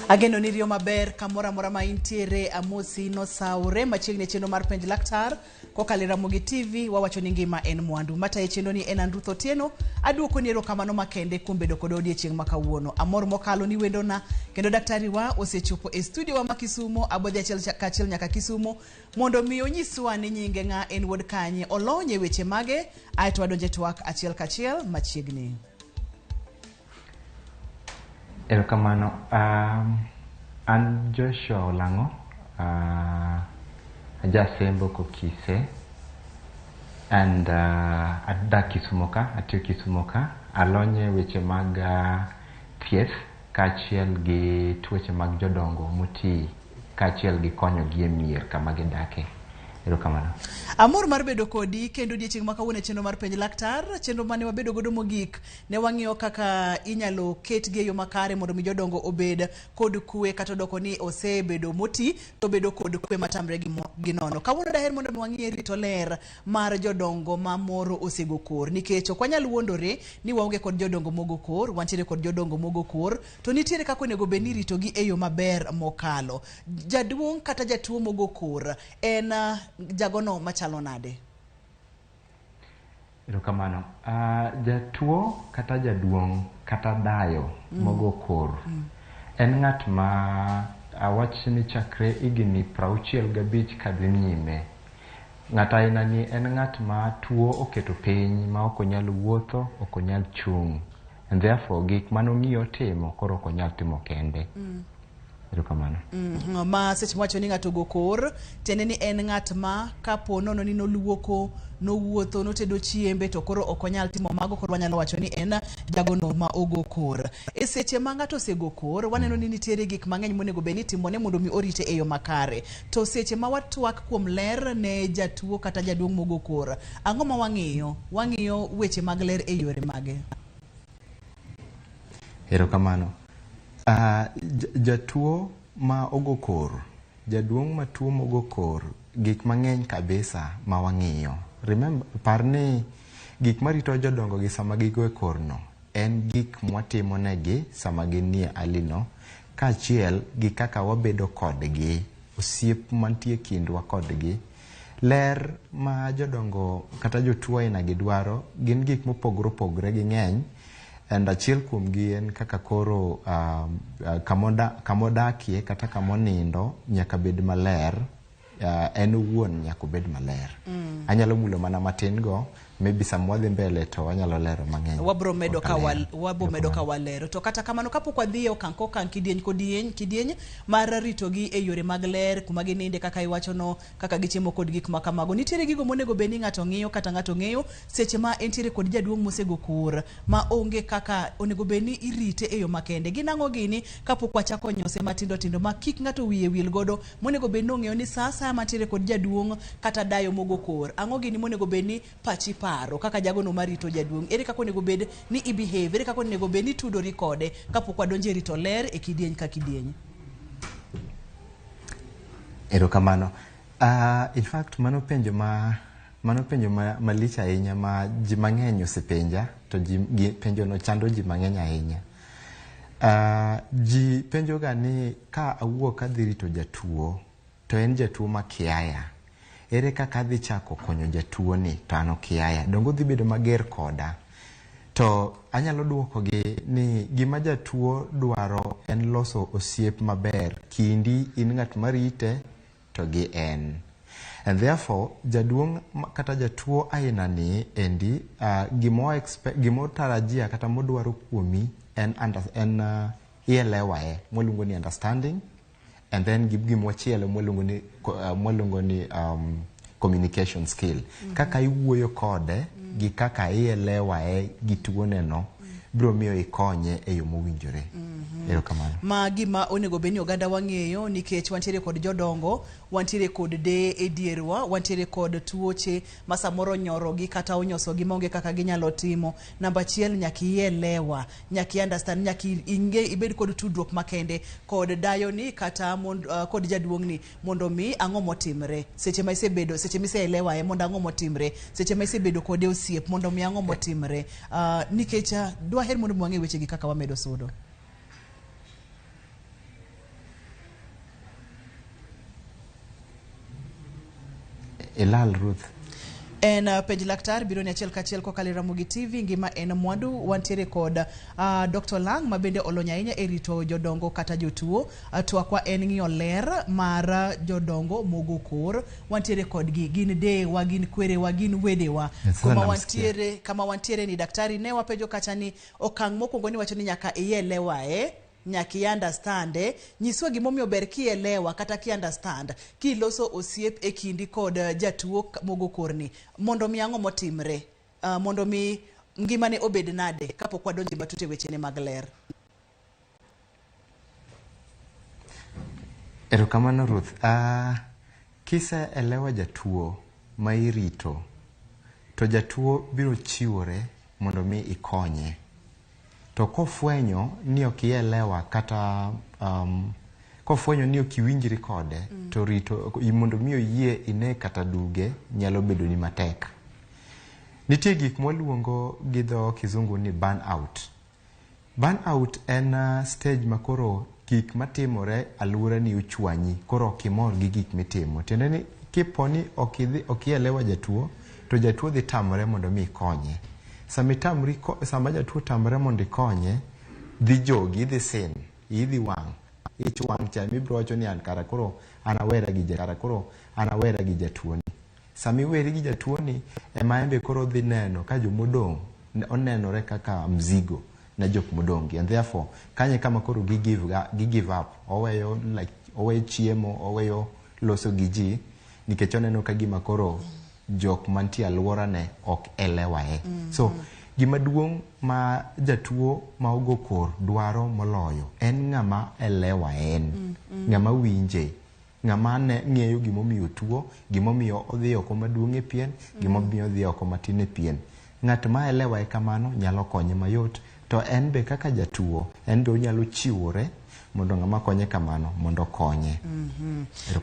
Ageno ni riyo maber kamoro amora ma intiere. Amosi nosawre machiegni e chenro mar Penj Laktar kokalo e Ramogi TV. Wawacho ni ngima en mwandu. Matayo chenro ni en an Ruth Otieno. Aduoko ni erokamano makende kuom bedo kod odiechieng' ma kawuono. Amor mokalo ni wendona kendo daktari wa osechopo e studio wa ma Kisumo. Abodhi achiel kaachiel nyaka Kisumo mondo mi onyiswa ni nyinge ng'a, en wuod kanye, olony e weche mage, aeto wadonje twak achiel kachiel machiegni. Erokamano. An Joshua Olang'o, ajasembo Kokise and adak Kisumo ka, atiyo Kisumo ka. Alony e weche mag thieth kaachiel gi tuoche mag jodongo moti kaachiel gi konyogi e mier kama gidake. Erokamano. Amor mar bedo kodi kendo odiechieng' ma kawuono e chenro mar Penj Laktar, chenro mane wabedo godo mogik ne wang'iyo kaka inyalo ketgi e yo makare mondo mi jodongo obed kod kwe kata odoko ni osebedo moti to bedo kod kwe matamre gi nono. Kawuono daher mondo mi wang'iye rito ler mar jodongo ma moro osego kor, nikech ok wanyal wuondore ni waonge kod jodongo mogo kor, wantiere kod jodongo mogo kor, to nitiere kaka onego bed ni iritogi e yo maber mokalo. Jaduong' kata jatuo mogo kor en jagono machalo nade? Erokamano. Jatuo kata jaduong' kata dayo mogo kor en ng'at ma awach ni chakre higni 65 kadhi nyime. Ng'at aina ni en ng'at ma tuo oketo piny ma ok onyal wuotho, ok onyal chung'. And therefore gik manong'iyo timo koro ok onyal timo kende. Erokamano. Ma seche mwacho ni ng'ato ogo kor, tiende ni en ng'at ma kapo nono ni noluoko, nowuotho, notedo chiembe to koro ok onyal timo mago, koro wanyalo wacho ni en jagono ma ogo kor. E seche ma ng'ato osego kor, waneno ni nitiere gik mang'eny monego bed ni itimone mondo mi orite e yo makare. To seche ma watwak kuom ler ne jatuo kata jaduong' mogo kor, ang'o ma wang'iyo? Wang'iyo weche mag ler e yore mage? Erokamano. Jatuo ma ogo kor, jaduong' matuo mogo kor, gik mang'eny kabisa ma wang'iyo. Remember, par ni gik marito jodongo gi sama gigo e kor no en gik mwatimo negi sama ginie hali no, kaachiel gi kaka wabedo kodgi, osiep mantie kindwa kodgi. Ler ma jodongo kata jotuo aina gi dwaro gin gik mopogore opogore ging'eny. And achiel kuomgi en kaka koro kamodakie kata kamonindo nyaka bed maler. En owuon nyaka obed maler. Anyalo mulo mana matin go, maybe sama wadhi mbele to wanyalo lero mang'eny. Wabro medo ka Korka ler. Wabro medo ka walero. To kata kamano kapok wadhi e okang' kokang' kidieny kodieny kidieny mar ritogi e yore mag ler kuma gininde kaka iwachono kaka gichiemo kod gik ma kamago. Nitiere gigo monego bed ni ng'ato ng'iyo kata ng'ato ng'eyo seche ma entiere kod jaduong' mosego kor ma onge kaka onego bed ni irite e yo makende. Gin ang'o gini kapok wachako nyose matindo tindo ma kik ng'ato wiye wil godo monego bed ni ong'eyo ni sa asaya mantiere kod jaduong' kata dayo mogo kor. Ang'o gini monego bed ni pachi paro kaka jagono marito jaduong'? Ere kaka onego bed ni i behave? Ere kaka onego bed ni itudori kode kapok wadonjo e rito ler e kidieny ka kidieny? Erokamano. In fact, mano penjo ma malich ahinya ma ji mang'eny osepenja to ji gi, penjo no chando ji mang'eny ahinya. Ji penjo ga ni ka awuok adhi rito jatuo to en jatuo ma kiaya. Ere kaka adhi chako konyo jatuo ni to an okiaya? Donge odhi bedo mager koda? To anyalo duoko gi ni gima jatuo dwaro en loso osiep maber kindi in ng'at marite to gi en. And therefore, jaduong' kata jatuo aina ni endi gimo expect, gimo tarajia kata modwaro kuomi en ielewae mwaluongo ni understanding, and then gi gimwachielo mwaluongo ni communication skill. Kaka iwuoyo kode gi kaka ielewae gi tuone no biro miyo ikonye e yo mowinjore. Erokamano. Ma gima onego bed ni oganda wang'eyo nikech wantiere kod jodongo, wantiere kod deye e dierwa, wantiere kod tuoche ma samoro onyorogi kata onyosogi maonge kaka ginyalo timo. Namba achiel, nyaka ielewa, nyaka i understand, nyaka ing'e ibed kod tudruok makende kod dayoni kata kod jaduong'ni mondo mi ang'o motimre seche ma isebedo, seche miseelewae mondo ang'o motimre seche ma isebedo kode osiep mondo mi ang'o motimre, nikech dwaher mondo mi wang'e wechegi kaka wamedo sudo. Ilal Ruth. En penj laktar biro ni achiel kachiel kokalo e Ramogi TV. Ngima en mwandu. Wantiere kod Dr. Lang ma bende olony ahinya e rito jodongo kata jotuo. Twakwa en ng'iyo ler mar jodongo mogo kor. Wantiere kodgi, gin dewa, gin kwerewa, gin wedewa. Kuma wantiere, kama wantiere ni daktari ne wapenjo kacha ni okang' mokwongo ni wacho ni nyaka ielewa nyaka i-understand nyiswa gimomiyo ber kielewa kata ki-understand kiloso osiep e kindi kod jatuo mogo korni mondo mi ang'o motimre, mondo mi ngimane obed nade kapok wadonjo matut e wechene mag ler. Erokamano Ruth. Kise elewa jatuo ma irito, to jatuo biro chiwore mondo mi ikonye. To kofwenyo ni ok ielewa kata kofwenyo ni ok iwinjri kode, to rito mondo mi oyie ine kata duge nyalo bedo ni matek. Nitie gik mwaluongo gi dho kizungu ni burn out. Burn out en stage ma koro gik matimore aluora ni ochwanyi, koro ok imor gi gik mitimo. Tiende ni kipo ni ok ielewa jatuo, to jatuo dhi tamore mondo mi ikonye. Sama jatuo tamore mondo ikonye, dhi jogi, idhi sin, idhi wang', ich wang' cha mibiro wacho ni an kara koro an awera gi kara koro an awera gi jatuo ni. Sama iweri gi jatuo ni, ema en be koro dhi neno ka jomodong' onenore kaka mzigo ne jok modong' gi, and therefore kanye kama koro gi give up, oweyo like oweyo chiemo, oweyo loso gi ji, nikech oneno ka gima koro jok mantie alworane ok elewae. So gima duong' ma jatuo ma ogo kor dwaro moloyo en ng'ama elewa en, ng'ama winje, ng'ama ng'eyo gimomiyo tuo, gimomiyo odhi oko maduong' e pien, gimomiyo odhi oko matin e pien. Ng'at ma elewae kamano nyalo konye mayot, to en be kaka jatuo, en be onyalo chiwore mondo ng'ama konye kamano mondo okonye.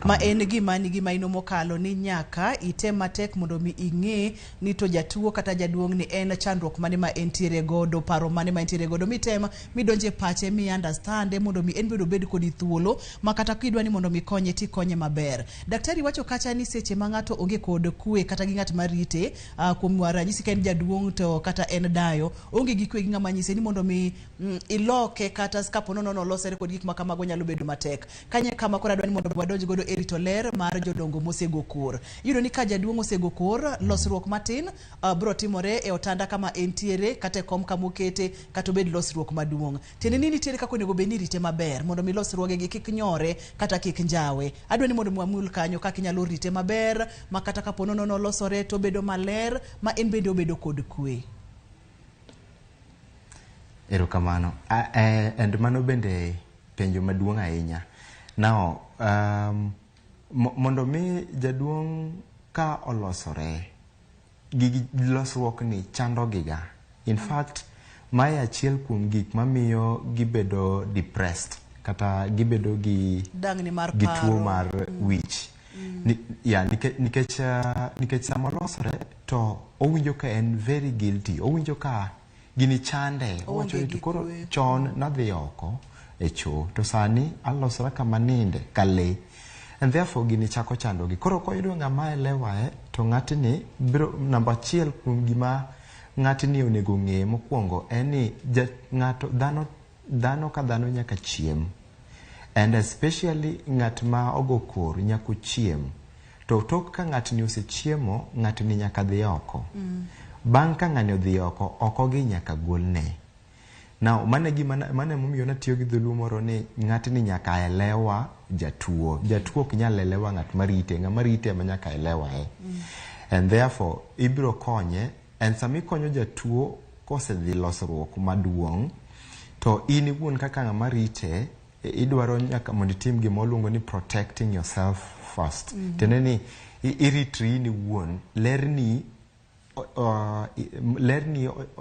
Ma en gima nigi maino mokalo ni nyaka item matek mondo mi ing'e ni to jatuo kata jaduong' ni en chandruok mane ma entiere godo, paro mane ma entiere godo, mitem midonje pache, mi understand mondo mi en bende obed kodi thuolo ma kata kidwa ni mondo mi konye tikonye maber. Daktari wacho kacha ni seche ma ng'ato onge kod kwe kata gi ng'at marite, kuom ranyisi ka en jaduong' to kata en dayo, onge gi kwe gi ng'ama nyise ni mondo mi iloke kata kapo nono nolosere kod gik ma kamago nyalo bedo matek. Kanye kama koro adwa ni mondo wadonj godo e rito ler mar jodongo mosego kor. Iyudo ni ka jaduong' osego kor, losruok matin biro timore e otanda kama entiere kata e kom kama okete kata obed losruok maduong'. Tiende ni nitiere kaka onego bed ni irite maber mondo mi losruoge gi kik nyore kata kik njawe. Adwa ni mondo wamul kanyo kaka inyalo rite maber ma kata kapo nono olosore to obedo maler ma en bende obedo kod kwe. Erokamano. And mano bende penjo maduong' ahinya. Now, mondo mi jaduong' ka olosore, gigi losruok ni chando giga. In fact, mae achiel kuom gik mamiyo gibedo depressed kata gibedo gi dangni mar gi tuo mar wich. Nikech sama olosore to owinjo ka en very guilty, owinjo ka gini chande, owacho ni to koro chon nadhi oko e choo to sani alosora kama ninde ka lee, and therefore gini chako chandogi. Koro koyudo ng'ama elewae to ng'atni biro namba achiel kuom gima ng'atni onego ng'e mokwongo en ni ng'ato dhano ka dhano nyaka chiem, and especially ng'at ma ogo kor nyaka ochiem. To tok ka ng'atni osechiemo, ng'atni nyaka dhi oko. Bang' ka ng'ani odhi oko, oko gi nyaka golne. Now, mane gima mane momiyo natiyo gi dholuo moro ni ng'atni nyaka elewa jatuo. Jatuo ok nyal elewa ng'at marite, ng'ama rite ema nyaka elewae. And therefore, ibiro konye, and sama ikonyo jatuo kosedhi losruok maduong', to in iwuon kaka ng'ama rite, idwaro nyaka mondo itim gima waluongo ni protecting yourself first. Tiende ni iritri in iwuon, lerni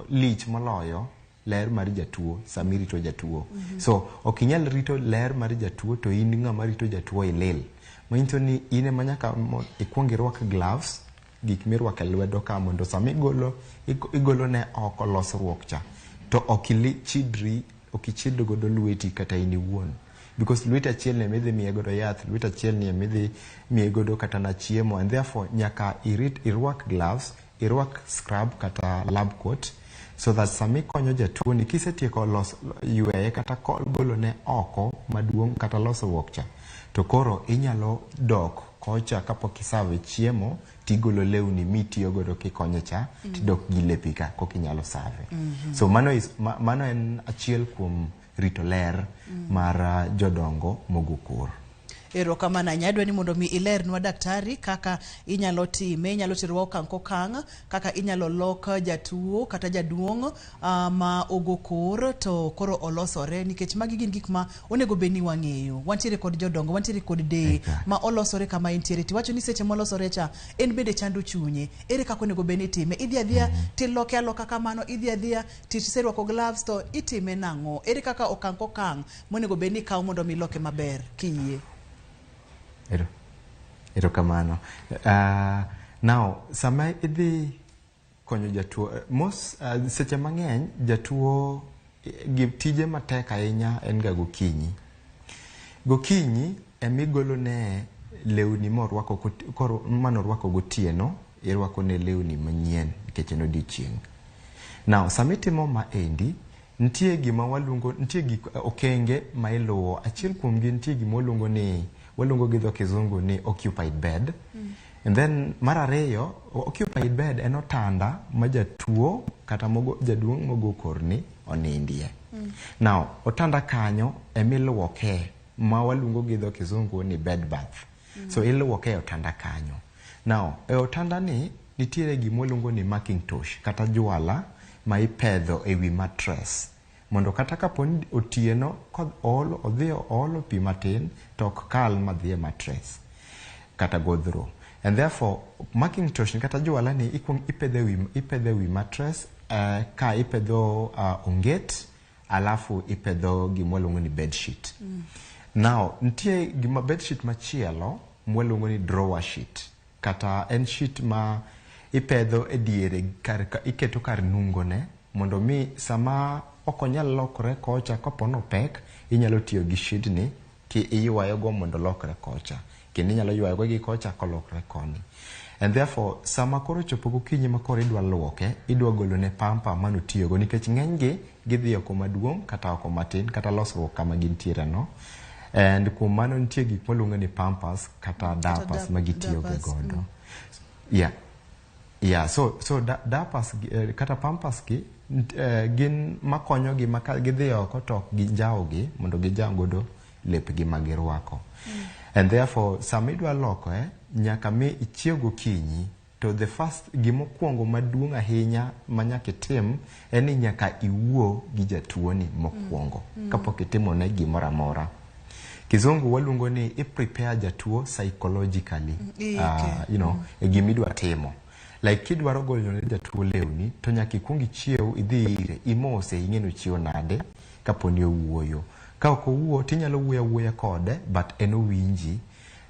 lich moloyo ler mar jatuo sama irito jatuo. So ok inyal rito ler mar jatuo to in ng'ama rito jatuo ilil. Manyiso ni in ema nyaka ikuong irwak gloves, gik mirwako e lwedo ka mondo sama igolo ne oko losruok cha to ok ichidri, ok ichid godo lweti kata in iwuon. Because lweti achiel ni emidhi miye godo yath, lweti achiel ni emidhi miye godo kata na chiemo, and therefore nyaka irit irwak gloves, irwak scrub kata lab coat, so that sama ikonyo jatuo ni kisetieko los yweye kata golone oko maduong' kata losruok cha, to koro inyalo dok kocha kapok isave chiemo tigolo lewni mitiyo godo kikonye cha, tidok gi lepi ka koka inyalo save. So mano, mano en achiel kuom rito ler mar jodongo mogo kor. Erokamano ahinya. Adwa ni mondo mi ilernwa, daktari, kaka inyalo time, inyalo terowa okang' kokang' kaka inyalo lok jatuo kata jaduong' ma ogo kor to koro olosore, nikech magi gin gik ma onego bed ni wang'eyo. Wantiere kod jodongo, wantiere kod deye ma olosore kama entiere, tiwacho ni seche molosore cha en bende chando chunye. Ere kaka onego bed ni itime? Idhi adhiya tiloke aloka kamano, idhi adhiya tiserwako gloves to itime nang'o? Ere kaka okang' kokang' monego bed ni ikawo mondo mi iloke maber kiyie? Erokamano. Now, sama idhi konyo jatuo, mos seche mang'eny jatuo gi tije matek ahinya en ga gokinyi. Gokinyi emigolone lewni morwako koro manorwako gotieno, irwako ne lewni manyien nikech en odiochieng'. Now, sama itimo maendi, nitie gima waluongo, nitie gik okenge ma iluwo. Achiel kuomgi nitie gima waluongo ni, waluongo gi dho kizungu ni occupied bed. And then mar ariyo, occupied bed en otanda ma jatuo kata mogo, jaduong' mogo korni onindie. Now, otanda kanyo emiluoke ma waluongo gi dho kizungu ni bed bath. So iluoke e otanda kanyo. Now, e otanda ni nitiere gima waluongo ni Macintosh kata jwala ma ipedho ewi mattress mondo kata kapo ni otieno oolo, odhi oolo pi matin to ok kal madhi e mattress kata godhro. And therefore Macintosh ni kata jwala ni ikuong ipedho ewi mattress, ka ipedho onget, alafu ipedho gima waluongo ni bed sheet. Now, nitie gima bed sheet machielo mwaluongo ni drawer sheet, kata en sheet ma ipedho e diere kar iketo kar nungone mondo mi sama ok onyal lokore kocha, kapo ni opek, inyalo tiyo gi sheet ni ki iywayo go mondo olokre kocha, kendo inyalo ywayo go gi kocha kolokre koni. And therefore sama koro chopo gokinyi ma koro idwa luoke, idwa golone pampa manotiyogo, nikech ng'eny gi gidhi oko maduong' kata oko matin kata losruok kama gintiere no, and kuom mano nitie gik maluongo ni pampers kata diapers ma gitiyoga diapers, godo. Yeah, so diapers kata pampers gi gin makonyogi ma ka gidhi oko to ok ginjaw gi mondo gijaw godo lepgi ma girwako. And therefore sama idwa loko nyaka mi ichiew gokinyi, to the first gimokwongo maduong' ahinya ma nyaka itim en ni nyaka iwuo gi jatuo ni mokwongo kapok itimone gimoro amora. Kizungu waluongo ni i prepare jatuo psychologically e gimidwa timo. Like kidwaro golo ne jatuo lewni to nyaka ikuong ichiew idhi ire, imose, ing'e ni ochiew nade kapo ni owuoyo. Ka ok owuo tinyalo wuoyo awuoya kode but en owinji,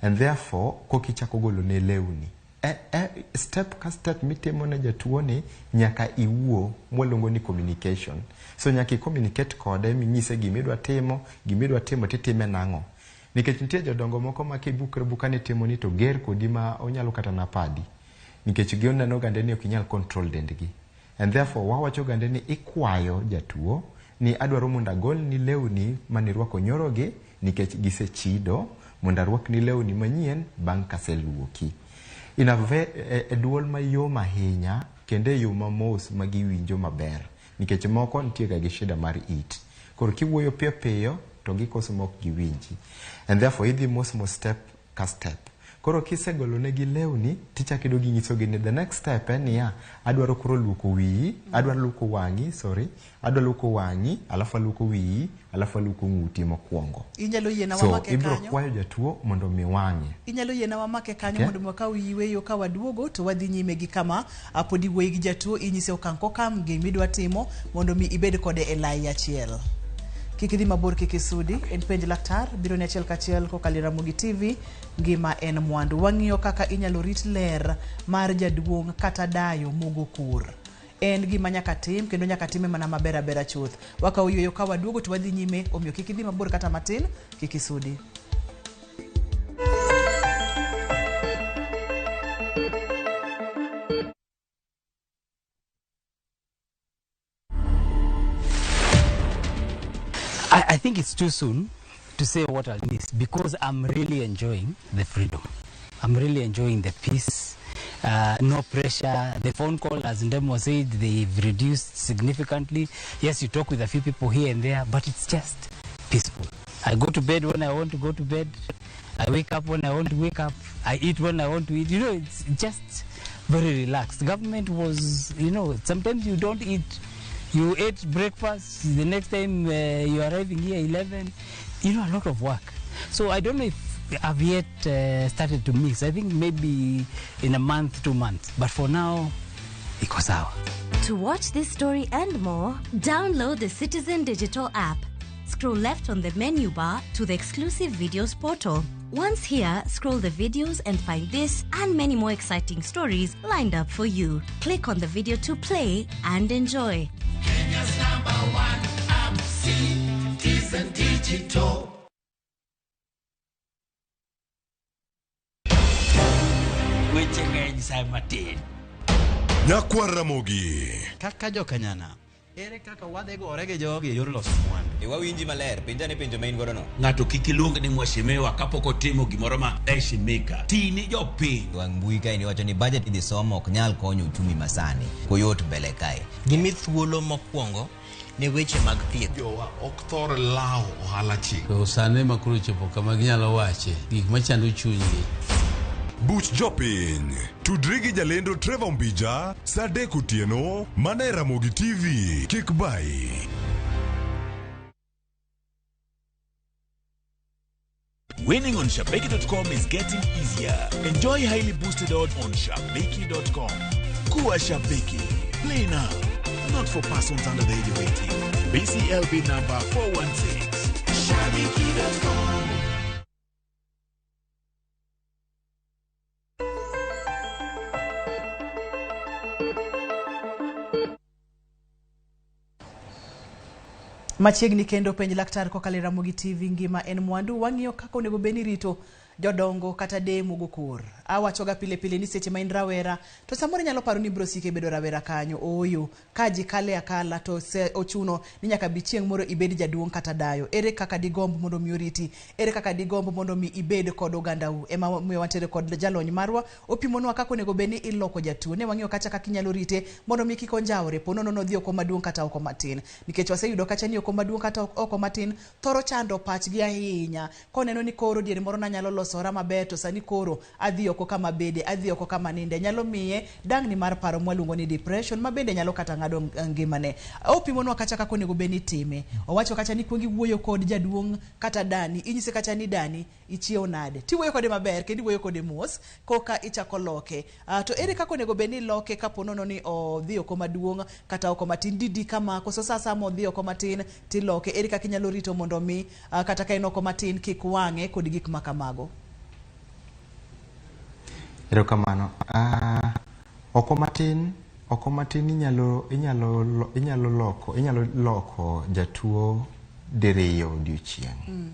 and therefore kokichako golo ne lewni. Step ka step mitimo ne jatuo ni nyaka iwuo, mwaluongo ni communication. So nyaka i communicate kode minyise gimidwa timo, gimidwa timo titime nang'o. Nikech nitie jodongo moko ma kibukri buka ni timo ni to ger kodi ma onyalo kata na padi. Nikech gineno gande ni ok inyal control dendgi. And therefore wawacho gande ni ikwayo jatuo ni adwaro mondo agolni lewni manirwako nyoro gi nikech gisechido, mondo arwakni lewni manyien bang' kaseluoki. In a e duol mayom ahinya kendo e yo mamos ma giwinjo maber, nikech moko nitie ga gi shida mar it. Koro kiwuoyo piyo piyo to gikoso mok giwinji. And therefore idhi mos mos step ka step. Koro kisegolo negi lewni tichako idog inyisogi ni the next step en niya, adwaro koro luoko wiyi, adwaro luoko wang'i, sorry, adwa luoko wang'i, alafu aluoko wiyi, alafu aluoko ng'uti mokwongo. Inyalo yiena So wamake ibiro kanyo. kwayo jatuo mondo mi wang'e. Inyalo yiena wamake kanyo Okay. mondo mi wakaw yueyo, ka waduogo to wadhi nyime gi kama pod iwuoyi gi jatuo, inyise okang' kokang' gimidwa timo mondo mi ibed kode e lai achiel. Kik idhi mabor, kik isudi. En Penj Laktar biro ni achiel kachiel kokalo e Ramogi TV. Ngima en mwandu. Wang'iyo kaka inyalo rit ler mar jaduong' kata dayo mogo kur. En gima nyaka tim kendo nyaka time mana maber abera chuth. Wakawo yueyo ka waduogo to wadhi nyime, omiyo kik idhi mabor kata matin, kik isudi. I think it's too soon to say what I'll miss because I'm really enjoying the freedom. I'm really enjoying the peace, no pressure. The phone call, as Ndemo said, they've reduced significantly. Yes, you talk with a few people here and there, but it's just peaceful. I go to bed when I want to go to bed. I wake up when I want to wake up. I eat when I want to eat. You know, it's just very relaxed. Government was, you know, sometimes you don't eat. You ate breakfast, the next time you're arriving here 11, you know, a lot of work. So I don't know if I've yet started to mix. I think maybe in a month, 2 months. But for now, iko sawa. To watch this story and more, download the Citizen Digital app. Scroll left on the menu bar to the exclusive videos portal. Once here, scroll the videos and find this and many more exciting stories lined up for you. Click on the video to play and enjoy. Kenya's #1 app, Citizen Digital. Weche ng'eny sa matin. Nyakwar Ramogi. Kaka jokanyana, ere kaka wadhi gore gi jogi e yor loso mwandu? E wawinji maler, penja ne penjo ma in godo no. Ng'ato kik iluong ni mheshimiwa kapok otimo gimoro ma heshimika. Tini jopiny. Wang' mbui kae ni wacho ni budget idhi somo ok nyal konyo uchumi masani. Koyot mbele kae. Gimi thuolo mokwongo ne weche mag thieth. Jowa ok thor lawo ohala chik. To sani ma koro chopo kama ginyalo wache gik machando chunygi. Buch jopiny. Tudri gi jalendo Trevor Mbija saa 3 otieno mana e Ramogi TV. Kik bai. Winning on Shabiki.com is getting easier. Enjoy highly boosted odds on Shabiki.com. Kuwa Shabiki. Play now. Not for persons under the age of 18. BCLB number 416. Shabiki.com. Machiegni kendo penj laktar kokalo e Ramogi TV ngima en mwandu. Wang'iyo kaka onego bed ni rito jodongo kata deye mogo kor. Awachoga pile pile ni seche ma in rawera to samoro inyalo paro ni ibiro siko ibedo rawera kanyo. Ooyo, ka ji kale akala to ochuno ni nyaka bi chieng' moro ibed jaduong' kata dayo. Ere kaka digomb mondo mi oriti? Ere kaka digomb mondo mi ibed kod ogandau? Ema omiyo wantiere kod jalony marwa opimonwa kaka onego bed ni iloko jatuo. Ne wang'iyo kacha kaka inyalo rite mondo mi kik onjawre po nono nodhi oko maduong' kata oko matin. Nikech waseyudo kacha ni oko maduong' kata oko matin thoro chando pachgi ahinya. Koneno ni koro diere moro nanyalo losora maber to sani koro adhi oko kama bede, adhi oko kama ninde, nyalo miye dangni mar paro mwaluongo ni depression ma bende nyalo kata ng'ado ngimane. Opimonwa kacha kaka onego bed ni itime. Owacho kacha ni kuongi wuoyo kod jaduong' kata dani, inyise kacha ni dani ichiew nade, tiwuoyo kode maber kendo iwuoyo kode mos koka ichako loke. To ere kaka onego bed ni iloke kapo nono ni odhi oko maduong' kata oko matin didi kama, koso sa asaya modhi oko matin tiloke? Ere kaka inyalo rito mondo mi kata ka en oko matin kik wang'e kod gik ma kamago? Erokamano. Oko matin inyalo loko jatuo diriyo odiochieng'.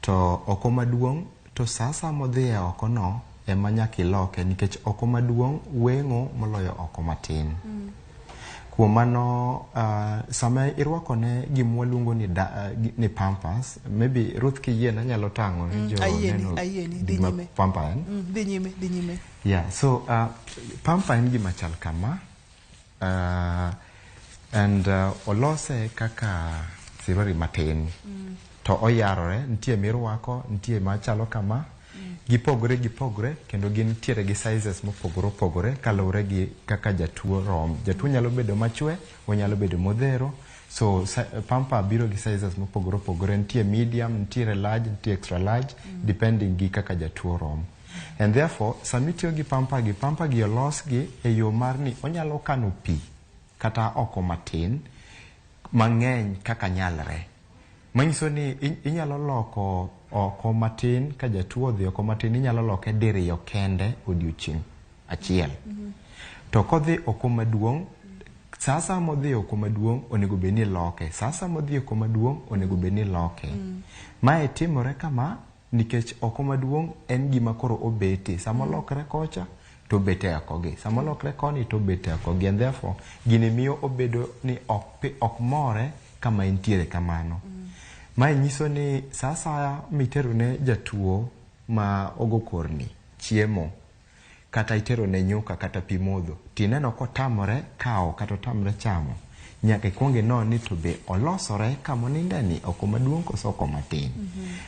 To oko maduong' to sa modhi e oko no ema nyaka iloke nikech oko maduong' weng'o moloyo oko matin. Kuom mano sama irwakone gima waluongo ni pampers, maybe Ruth kiyie nanyalo tang'o ne jo neno gima pamper en. Dhi nyime. Yeah, so pamper en gima chal kama and olose kaka sirori matin. To oyarore, nitie mirwako, nitie machalo kama. Gipogore kendo gintiere gi sizes mopogore opogore kaluwore gi kaka jatuo rom. Jatuo nyalo bedo machwe, onyalo bedo modhero. So pamper biro gi sizes mopogore opogore, nitie medium, nitiere large, nitie extra large, depending gi kaka jatuo rom. And therefore, sama itiyo gi pamper gi olos gi e yo mar ni onyalo kano pi kata oko matin mang'eny kaka nyalre. Manyiso ni inyalo loko oko matin ka jatuo odhi oko matin inyalo loke diriyo kende odiochieng' achiel. To kodhi oko maduong' Sa asaya modhi oko maduong' onego bed ni iloke. Sa asaya modhi oko maduong' onego bed ni iloke. Mae timore kama nikech oko maduong' en gima koro obete. Sama olokre kocha to obet e oko gi. Sama olokre koni to obet e oko gi. And therefore gini miyo obedo ni ok more kama entiere kamano. Mae nyiso ni sa asaya mitero ne jatuo ma ogo korni chiemo kata itero ne nyuka kata pi modho tineno kotamore kawo kata otamore chamo, nyaka ikuong inon ni to be olosore kama oninde ni oko maduong' koso oko matin.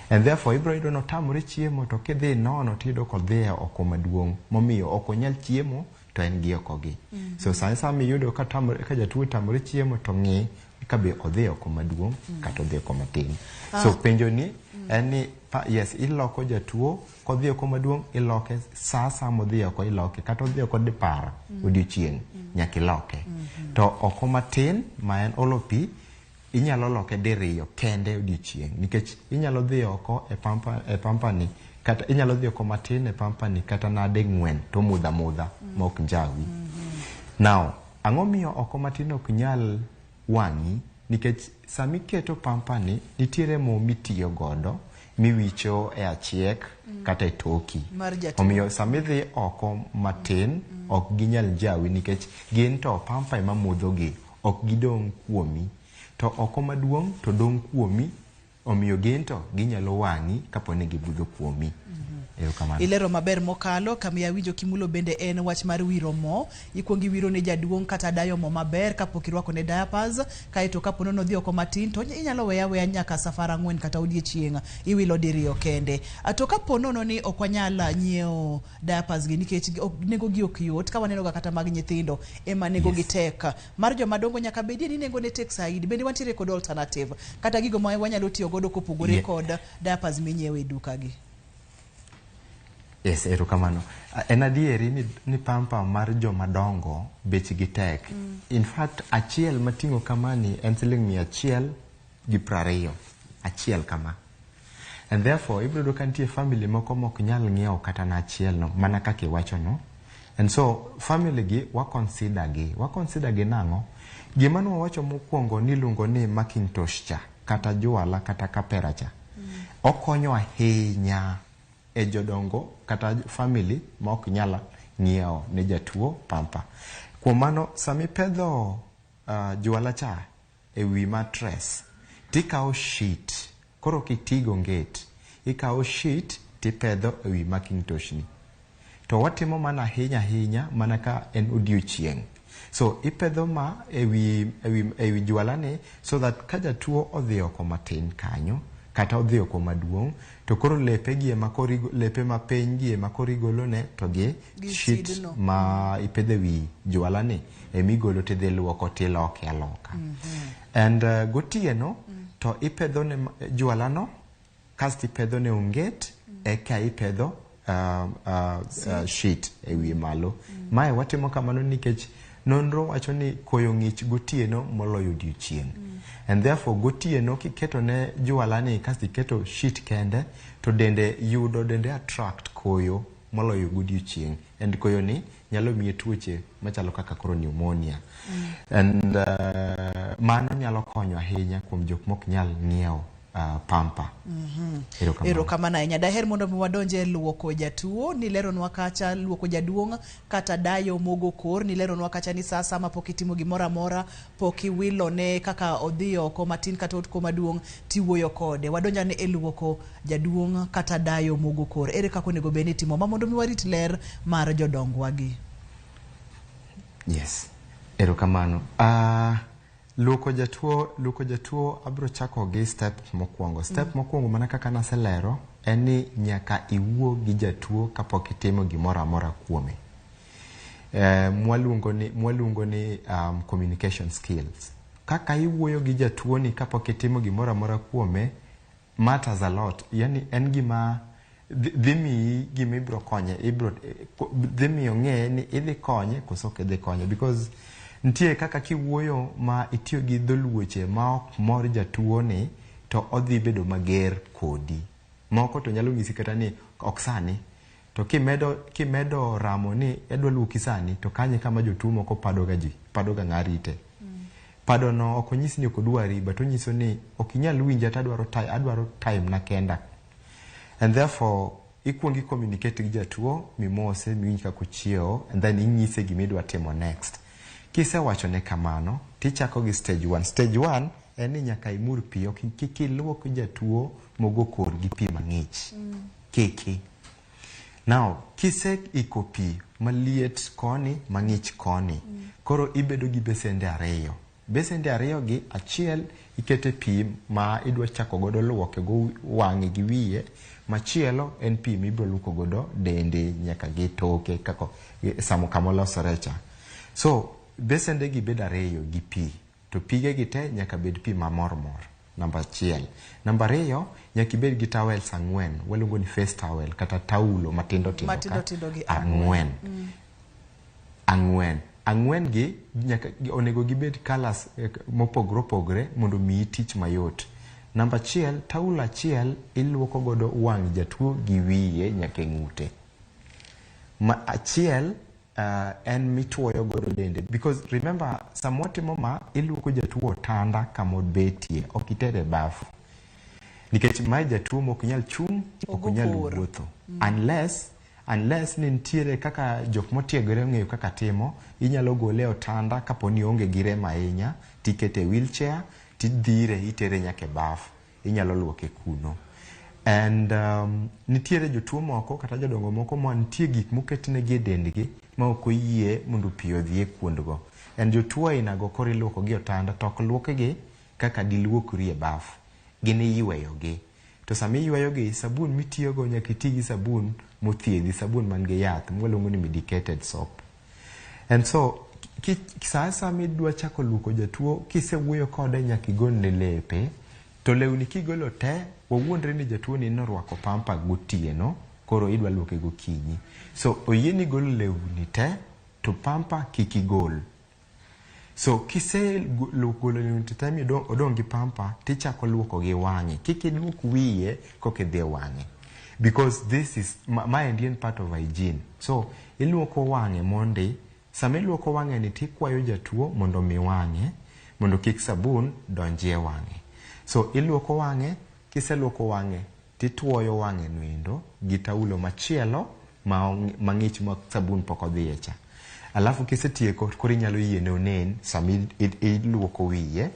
And therefore ibiro yudo ni otamore chiemo to kidhi nono tiyudo kodhi e oko maduong' momiyo ok onyal chiemo to en gi oko gi. So sani sama iyudo ka tamore, ka jatuo otamore chiemo to ng'i ka be odhi oko maduong' kata odhi oko matin. So penjo ni en ni yes, iloko jatuo kodhi oko maduong' iloke sa asaya modhi oko iloke kata odhi oko dipar odiochieng' nyaka iloke. To oko matin ma en olo pi inyalo loke diriyo kende odiochieng' nikech inyalo dhi oko e pampa e pampani kata inyalo dhi oko matin e pampani kata nade ng'wen to omudho amudha ma ok njawi. Now, ang'o miyo oko matin ok nyal wang'i? Nikech sama iketo pampani nitiere mo mitiyo godo miwicho e achiek kata e toki. Mar jatuo. Omiyo sama idhi oko matin ok ginyal njawi nikech gin to pampa ema modhogi, ok gidong' kuomi. To oko maduong' to dong' kuomi, omiyo gin to ginyalo wang'i kapo ni gibudho kuomi. Erokamano. Ilero maber mokalo. Kama awinjo kimulo bende en wach mar wiro mo. Ikuongo iwiro ne jaduong' kata dayo mo maber kapok irwako ne diapers, kaeto kapo nono odhi oko matin to inyalo weya weya nyaka safar ang'wen kata odiechieng' iwilo diriyo kende. To kapo nono ni ok wanyal nyiewo diapers gi nikech nengo gi ok yot, ka waneno ga kata mag nyithindo ema nengo gi tek. Mar joma dongo nyaka bedie ni nengo ne tek saidi. Bende wantiere kod alternative kata gigo ma wanyalo tiyo godo kopogore kod diapers minyiewo e duka gi. Yes, erokamano. En adieri ni pampa mar joma dongo bechgi tek. In fact, achiel mating'o kamani en siling 120. Achiel kama. And therefore, ibiro yudo ka nitie family moko mok nyal ng'iewo kata na achiel no, mana kaka iwacho no. And so, family gi, wa consider gi. Wa consider gi nang'o? Gima ne wawacho mokwongo ni iluongo ni Macintosh cha, kata juala, kata kapera cha. Okonyo ahinya e jodongo kata family ma ok nyal ng'iewo ne jatuo pampa. Kuom mano, sama ipedho juala cha e wi mattress, tikawo sheet, koro ok iti gi onget, ikawo sheet tipedho e wi Macintosh ni. To watimo mana ahinya ahinya mana ka en odiochieng'. So ipedho ma ewi juala ni so that ka jatuo odhi oko matin kanyo kata odhi oko maduong' to koro lepe gi ema koro lepe mapiny gi ema koro igolone to gi sheet sidno. Ma ipedho ewi juala ni emigolo tidhi luoko tiloke aloka. And gotieno to ipedho ne juala no kasto ipedho ne onget eka ipedho sheet e wiye malo. Mae watimo kamano nikech nonro wacho ni koyo ng'ich gotieno moloyo odiochieng'. And therefore gotieno kiketo ne juala ni kasto iketo sheet kende to dende yudo dende attract koyo moloyo godiochieng'. And koyo ni nyalo miye tuoche machalo kaka koro pneumonia. And mano nyalo konyo ahinya kuom jok mok nyal ng'iewo pampa. Erokamano. Erokamano ahinya. Daher mondo mi wadonje e luoko jatuo, nileronwa kacha luoko jaduong' kata dayo mogo kor, nileronwa kacha ni sa sama pok itimo gimoro amora, pok iwilone kaka odhi oko matin kata oko maduong' tiwuoyo kode. Wadonjane e luoko jaduong' kata dayo mogo kor. Ere kaka onego bed ni itimo ma mondo mi warit ler mar jodongwa gi? Yes. Erokamano. Luoko jatuo abiro chako gi step mokwongo. Step mokwongo mana kaka naselero en ni nyaka iwuo gi jatuo kapok itimo gimoro amora kuome. Mwaluongo ni communication skills. Kaka iwuoyo gi jatuo ni kapok itimo gimoro amora kuome matters a lot. Yani en gima dhi miyi gima ibiro konye, dhi miyo ng'e ni idhi konye koso ok idhi konye, because nitie kaka kiwuoyo ma itiyo gi dholuoche ma ok mor jatuo ni to odhi bedo mager kodi. Moko to nyalo nyisi kata ni ok sani. To kimedo ramo ni adwa luoki sani, to kanye kama jotuo moko padoga ji, padoga ng'a rite. Pado no ok onyis ni ok odwari, but onyiso ni ok inyal winja to adwaro time na kenda. And therefore ikuongo i communicate gi jatuo, mimose, miwinj kaka ochiewo, and then inyise gima idwa timo next. Kisewachone kamano, tichako gi stage 1. Stage 1 en ni nyaka imur pi, ok kik iluok jatuo mogo kor gi pi mang'ich. Kiki. Now, kise iko pi maliet koni, mang'ich koni, koro ibedo gi besende ariyo. Besende ariyo gi, achiel ikete pi ma idwa chako godo luoke go wang'e gi wiye, machielo en pi mibiro luoko godo dende nyaka gi toke kako samo kama olosore cha. So, besende gi bedo ariyo gi pi, to pige gi te nyaka bed pi mamor mor. Namba achiel. Namba ariyo, nyaka ibed gi towels 4, waluongo ni face towel kata taulo matindo tindo matindo tindo gi 4. 4. 4 gi nyaka onego gibed colors mopogore opogore mondo miyi tich mayot. Namba achiel, taulo achiel iluoko godo wang' jatuo gi wiye nyaka e ng'ute. Ma achiel en mituoyo godo dende, because remember sama watimo ma iluoko jatuo otanda kama obetie, ok itere bafu. Nikech mae jatuo mok nyal chung', ok nyal wuotho. Unless ni nitiere kaka jok motiegore ong'eyo kaka timo, inyalo gole e otanda kapo ni oonge gi rem ahinya, tikete e wheelchair, tidhire itere nyaka e baf, inyalo luoke kuno. And nitiere jotuo moko kata jodongo moko ma nitie gik moketnegi e dendgi ma ok oyie mondo pi odhi e kuondgo. And jotuo ainago koro iluoko gi otanda, to ok luokgi kaka diluokri e baf, gin iyweyogi. To sama iyweyogi, sabun mitiyogo nyaka iti gi sabun mothiedhi, sabun man gi yath mwaluongo ni medicated soap. And so sa asaya midwa chako luoko jatuo, kisewuoyo kode nyaka igolne lepe. To lewni kigolo te, wawuondre ni jatuo ni norwako pampa gotieno, koro idwa luoke gokinyi. So oyieni golo lewni te, to pampa kik igol. So kise golo lewni te mi odong' gi pampa, tichako luoko gi wang'e. Kik iluok wiye koka idhi e wang'e. Because this is maendi en part of hygiene. So iluoko wang'e mondi, sama iluoko wang'e ni tikwayo jatuo mondo mi wang'e, mondo kik sabun donjie wang'e. So iluoko wang'e, kiseluoko wang'e, tituoyo wang'e noendo gi taulo machielo mang'ich ma sabun pok odhiye cha. Alafu kisetieko, koro inyalo yiene onen sama iluoko wiye.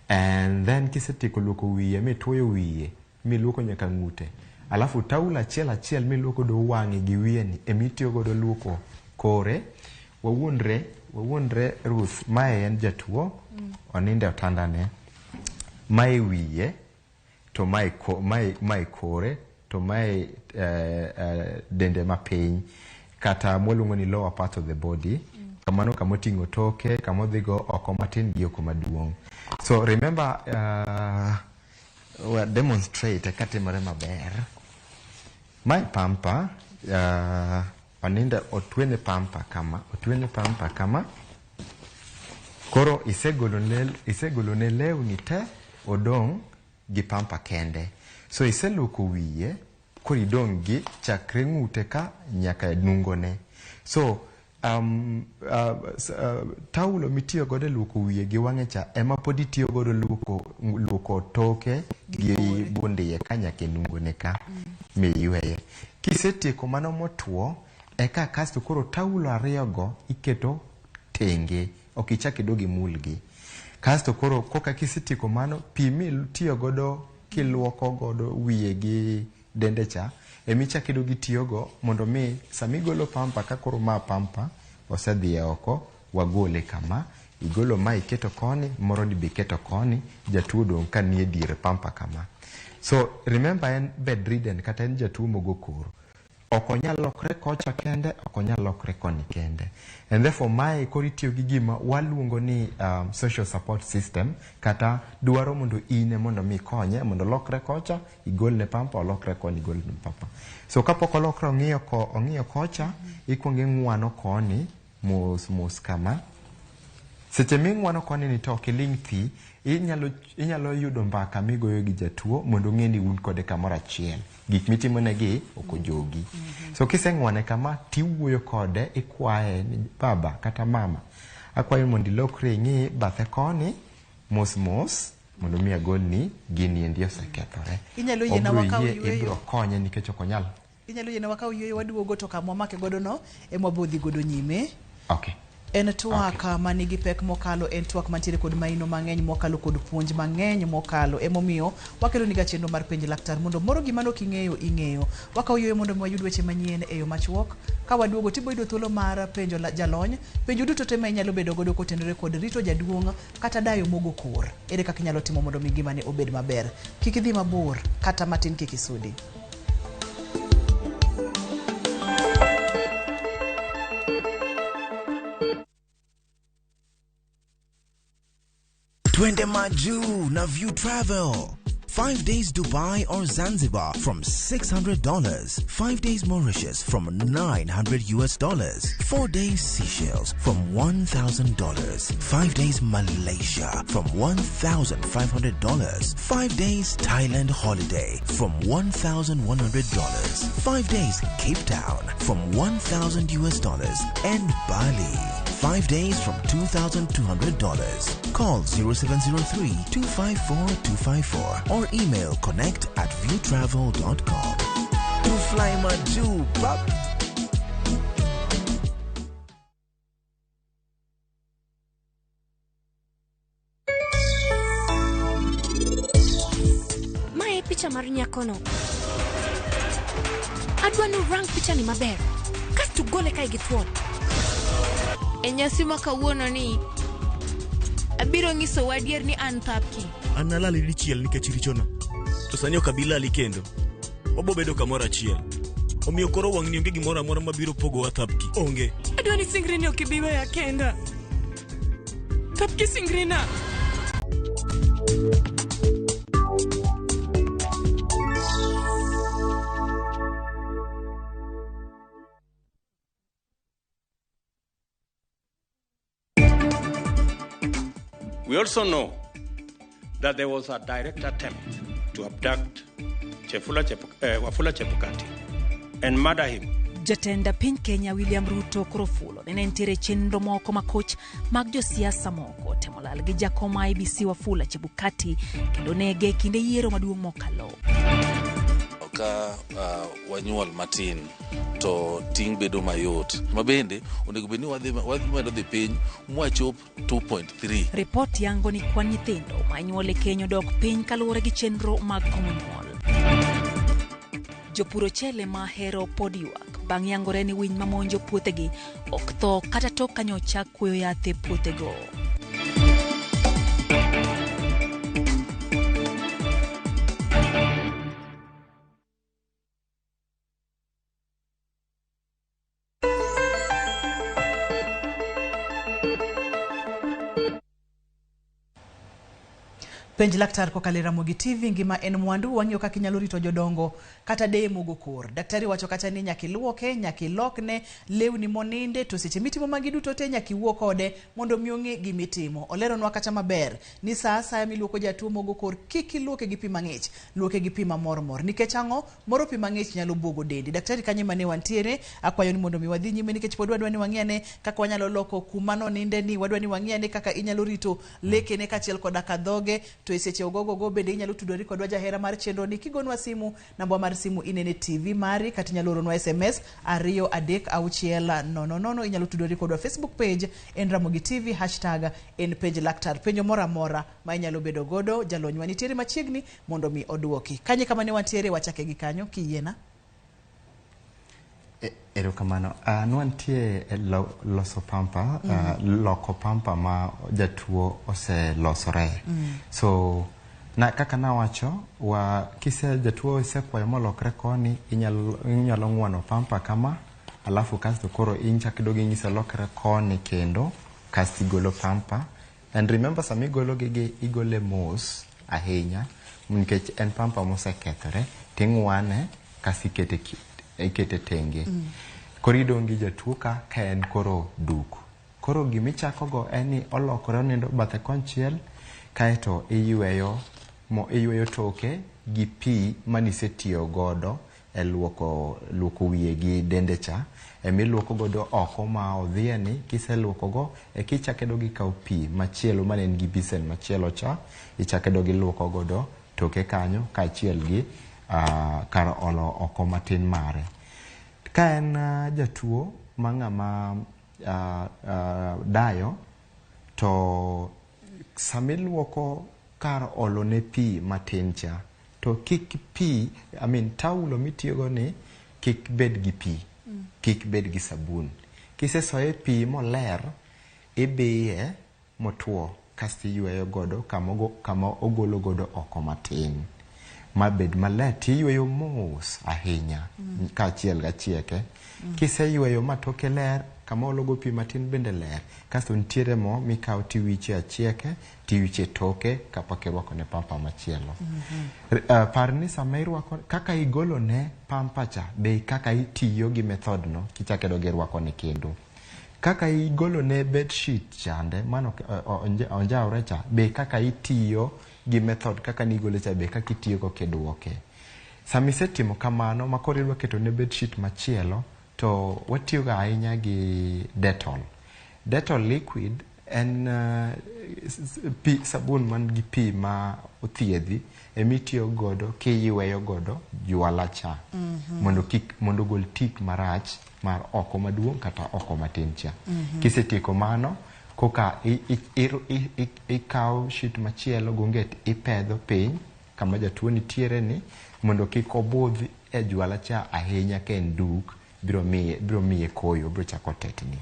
And then kisetieko luoko wiye, mituoyo wiye, miluoko nyaka ng'ute. Alafu taulo achiel achiel miluoko do wang'e gi wiye ni, emitiyo godo luoko kore. Wawuondre Ruth, mae en jatuo, onindo e otandane. Mae wiye, to mae kore, to mae dende mapiny, kata mwaluongo ni lower part of the body. Kamano kamoting'o toke, kamodhigo oko matin gi oko maduong'. So remember, we demonstrate katimore maber. Mae pampa, onindo otwene pampa kama, otwene pampa kama. Koro isegolone lewni te, odong' gi pampa kende. So iseluoko wiye, koro idong' gi chakre ng'ute ka nyaka e nungone. So taulo mitiyo godo e luoko wiye gi wang'e cha ema pod itiyo godo luoko toke gi bundiye ka nyaka e nungone ka miyweye. Kisetieko mano motuo, eka kasto koro taulo ariyogo iketo tenge, ok ichak idog imulgi. Kasto koro koka kisetieko mano, pi mitiyo godo kiluoko godo wiye gi dende cha emichak idog itiyogo mondo mi sama igolo pampa ka koro ma pampa osedhi e oko, wagole kama, igolo ma iketo koni, moro ni be iketo koni, jatuo odong' ka nie dier pampa kama. So remember en bedridden kata en jatuo mogo koro. Ok onyal lokre kocha kende, ok onyal lokre koni kende. And therefore mae koro itiyo gi gima waluongo ni social support system, kata dwaro mondo ine mondo mi konye, mondo olokre kocha, igolne pampa, olokre koni, igolne pampa. So kapok olokre ong'iyo kocha, ikuongo ing'wano koni, mos mos kama. Seche ming'wano koni ni to ok iling' thi, inyalo yudo mbaka migoyo gi jatuo mondo ong'e ni un kode kamoro achiel. Gik mitimonegi ok ojogi. So kiseng'wane kama tiwuoyo kode ikwaye ni baba kata mama akwayo mondo ilokri ing'i bathe koni mos mos mondo mi agolni gini endi osekethore. Inyalo yiena Obiro wakaw yie, yueyo. ibiro konye nikech ok onyal. Inyalo yiena wakaw yueyo waduogo to kama wamake godo no ema wabodhi godo nyime. Okay. En twak manigi pek mokalo, en twak mantiere kod maino mang'eny mokalo kod puonj mang'eny mokalo. Emomiyo wakelo niga chenro mar penj laktar mondo moro gima nok ing'eyo ing'eyo. Wakawo yueyo mondo mi wayud weche manyien e yo machuok. Ka waduogo tibo yudo thuolo mar penjo jalony, penjo duto te ma inyalo bedo godo kotenore kod rito jaduong' kata dayo mogo kor. Ere kaka inyalo timo mondo mi ngimani obed maber? Kik idhi mabor kata matin kik isudi. Twende Maju na View Travel. 5 days Dubai or Zanzibar from $600. 5 days Mauritius from $900 US. 4 days Seychelles from $1,000. 5 days Malaysia from $1,500. 5 days Thailand holiday from $1,100. 5 days Cape Town from $1,000 US and Bali. 5 days from $2,200. Call 0703 254 254 or email connect at viewtravel.com. To fly Maju, pap. Mae picha mar nyakono. Adwa ni urang pichani maber. Kasto ugole kae gi thuon. E nyasi ma kawuono ni, abiro nyisou adier ni an Thapki. An nalali dichiel nikech richona. To sani ok abi lali kendo. Wabo bedo kamoro achiel. Omiyo koro wang'ni onge gimoro amora mabiro pogowa Thapki. Onge. Adwa ni singri ni ok ibi weya kenda. Thapki singrina. We also know that there was a direct attempt to abduct Wafula Chebukati and murder him. Jatend piny Kenya William Ruto koro fulo ni ne nitiere chenro moko makoch mag josiasa moko temo lal gi jakom IEBC Wafula Chebukati kendo nege e kinde yiero maduong' mokalo. Ka wanyuol matin to ting' bedo mayot. Ma bende onego bed ni wadhi medo dhi piny mwachop 2.3. Ripot yango ni kwan nyithindo ma inyuol e Kenya odok piny kaluwore gi chenro mag komo nyuol. Jopur ochele ma Ahero pod ywak bang' yangore ni winy mamonjo puothegi ok tho kata tok ka nyocha kuoyo yath e puothego. Penj laktar kokalo e Ramogi TV, ngima en mwandu, wang'iyo kaka inyalo rito jodongo kata deye mogo kor. Daktari wacho kacha ni nyaka iluoke, nyaka ilokne lewni moninde, to seche mitimo magi duto te nyaka iwuo kode mondo mi ong'e gimitimo. Oleronwa kacha maber ni sa asaya miluoko jatuo mogo kor, kik iluoke gi pi mang'ich, luoke gi pi mamormor. Nikech ang'o? Moro pi mang'ich nyalo buogo dendi. Daktari kanyo mane wantiere, akwayo ni mondo mi wadhi nyime nikech pod wadwa ni wang'i ane kaka wanyalo loko kuma noninde ni, wadwa ni wang'i ane kaka inyalo rito lekene kaachiel koda ka dhoge. To e seche ogogogo bende inyalo tudori kodwa jahera mar chenro ni kigonwa simu, namba mar simu inene TV mari kata inyalo oronwa SMS 23600. Inyalo tudori kodwa Facebook page en Ramogi TV, hashtag en penj laktar. Penjo moro amora ma inyalo bedo godo, jalonywa nitiere machiegni mondo mi oduoki. Kanye kama ne wantiere, wachake gi kanyo kiyiena. Erokamano. Nwantie e loso pampa, loko pampa ma jatuo oselosore. So na kaka nawacho, wa kise jatuo osekwayo molokre koni, inyalo ng'wano pampa kama, alafu kasto koro inchak idog ing'iso lokre koni kendo, kasto igolo pampa. And remember sama igolo gigi, igole mos ahinya, nikech en pampa mosekethore, ting'wane kasto ikete tenge. Koro idong' gi jatuo ka en koro duk. Koro gimichako go en ni olokore onindo bathe konchiel, kaeto iyweyo toke gi pi manisetiyo godo e luoko wiye gi dende cha, emiluoko godo oko ma odhiye ni. Kiseluoko go ekichako idog ikawo pi machielo mane en gi bisen machielo cha, ichako idog iluoko godo toke kanyo kaachiel gi kar olo oko matin mare. Ka en jatuo ma ng'ama dayo, to samiluoko kar olo ne pi matin cha, to kik pi, I mean taulo mitiyogo ni kik bed gi pi, kik bed gi sabun. Kisesoye pi moler, ibiye motwo kasto iyweyo godo kama ogolo godo oko matin mabed maler, tiyweyo mos ahinya kaachiel gachieke. Kiseyweyo matoke ler, kama ologo pi matin bende ler, kasto nitiere mo mikawo tiwiche achieke, tiwiche toke kapok irwako ne pampa machielo. Par ni sama irwako, kaka igolo ne pampa cha, be kaka itiyo gi method no kichako idog irwako ne kendo. Kaka igolo ne bedsheet chande mano onjawre cha, be kaka itiyo gi method kaka nigole cha, be kaka itiyo go kidwoke. Sama isetimo kamano ma koro idwa keto ne bedsheet machielo, to watiyo ga ahinya gi Dettol. Dettol liquid en pi sabun man gi pi ma othiedhi, emitiyo godo kiyweyo godo jwala cha, mondo kik, mondo gol tik marach mar oko maduong' kata oko matin cha. Kisetieko mano, koka ikawo sheet machielo gonget ipedho piny kama jatuo nitiere ni, mondo kik obudh e jwala cha ahinya ka en duk, biro miye koyo, biro chako tetni.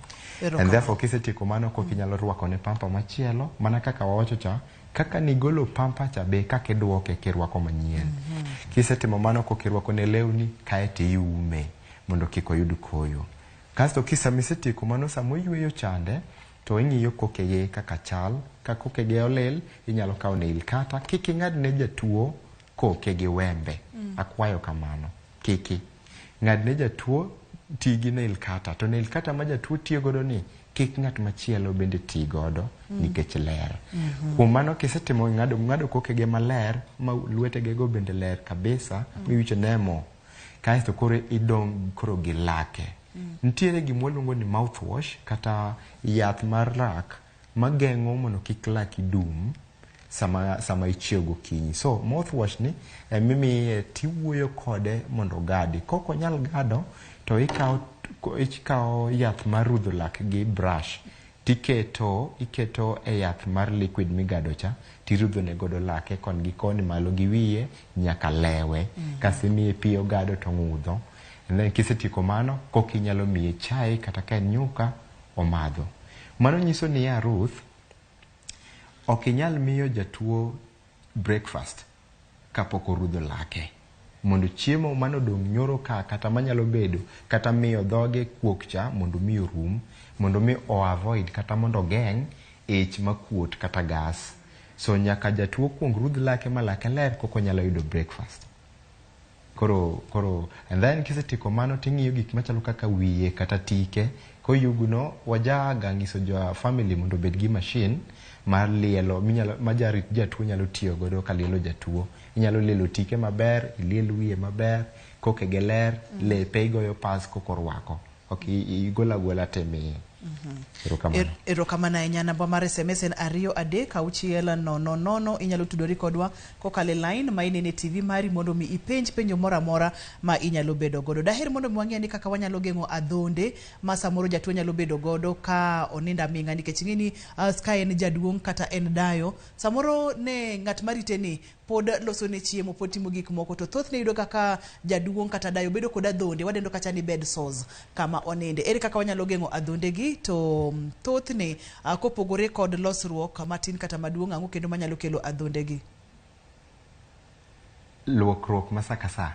And therefore kisetieko mano, koka inyalo rwako ne pampa machielo, mana kaka wawacho cha, kaka nigolo pampa cha be kaka idwoke kirwako manyien. Kisetimo mano, koka irwako ne lewni, kaeto iume mondo kik oyud koyo. Kasto kisamisetieko mano, sama oyweyo chande, to ing'iyo kokege kaka chal. Ka kokege olil, inyalo kawo nail cutter. Kik ing'ad ne jatuo koke gi wembe. Akwayo kamano, kiki ng'ad ne jatuo, ti gi nail cutter. To nail cutter ma jatuo tiyo godo ni, kik ng'at machielo bende ti godo nikech ler. Kuom mano kisetimo ng'ado kokege maler, ma lwetege go bende ler kabisa, miwicho nemo, kaeto koro idong' koro gi lake. Nitiere gima waluongo ni mouthwash kata yath mar lak mageng'o mondo kik laki dum sama ichiew gokinyi. So mouthwash ni emimiye tiwuoyo kode mondo ogadi. Kok onyal gado, to ikawo yath mar rudho lak gi brush, tiketo iketo e yath mar liquid migado cha, tirudho ne godo lake kon gi koni, malo gi wiye nyaka lewe. Kasto imiye pi ogado to ng'udho. And then kisetieko mano, koka inyalo miye chai kata ka en nyuka omadho. Mano nyiso niya, Ruth, ok inyal miyo jatuo breakfast kapok orudho lake, mondo chiemo manodong' nyoro ka kata manyalo bedo kata miyo dhoge kuok cha mondo mi orum, mondo mi o avoid kata mondo ogeng' ich makuot kata gas. So nyaka jatuo kuong rudh lake ma lake ler koko nyalo yudo breakfast. Koro and then kisetieko mano, ting'iyo gik machalo kaka wiye kata tike. Koyugno wajaga nyiso jo family mondo obed gi machine mar lielo minyalo, ma jarit jatuo nyalo tiyo godo ka lielo jatuo. Inyalo lielo tike maber, iliel wiye maber, kokege ler, lepe igoyo pas koko orwako. Ok igolo agola timiye. Erokamano. Erokamano ahinya. Namba mar SMS en 2 3 6 0 0. Inyalo tudori kodwa kokalo e line ma inene e TV mari mondo mi ipenj penjo moro amora ma inyalo bedo godo. Daher mondo mi wang'e ni kaka wanyalo geng'o adhonde ma samoro jatuo nyalo bedo godo ka onindo aming'a, nikech ing'e ni ka en jaduong' kata en dayo, samoro ne ng'at marite ni pod loso ne chiemo, pod timo gik moko, to thothne yudo kaka jaduong' kata dayo bedo kod adhonde, wadendo kacha ni bed sores kama oninde. Ere kaka wanyalo geng'o adhonde gi? To thothne kopogore kod losruok matin kata maduong', ang'o kendo manyalo kelo adhonde gi? Luokruok ma sa ka sa.